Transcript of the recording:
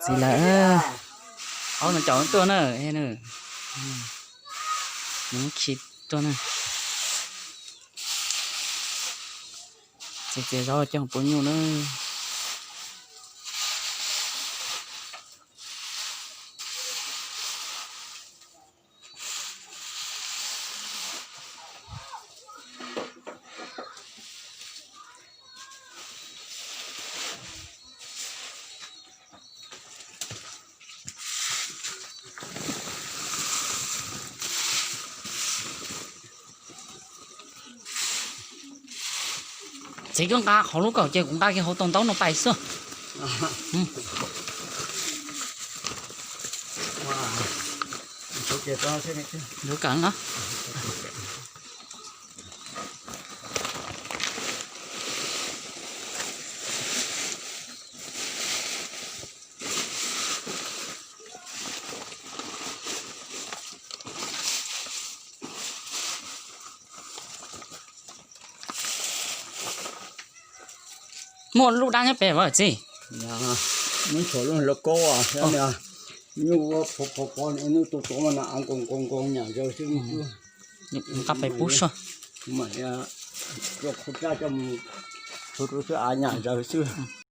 Txiv lawm, aub no caum tuaj na, nws khi tuaj na. Txiv txiav zaub coj puv nyuj na. Txiv, koj nqa qhov lub kaum ces kuv nqa kiag hauv tus ntaub no pais xwb. Yuav kawm no. Muaj lub dab nyob pem vas txiv. Muab ntshua lub lawv kaub, nyuj pov pov nws nub tu tuav mas nws av nkoos nkoos nkoos nyam zaws xwb. Nqa pais pub soj. Mam li coj qhov raj coj mus tshuav rau xwb av nyam zaws xwb.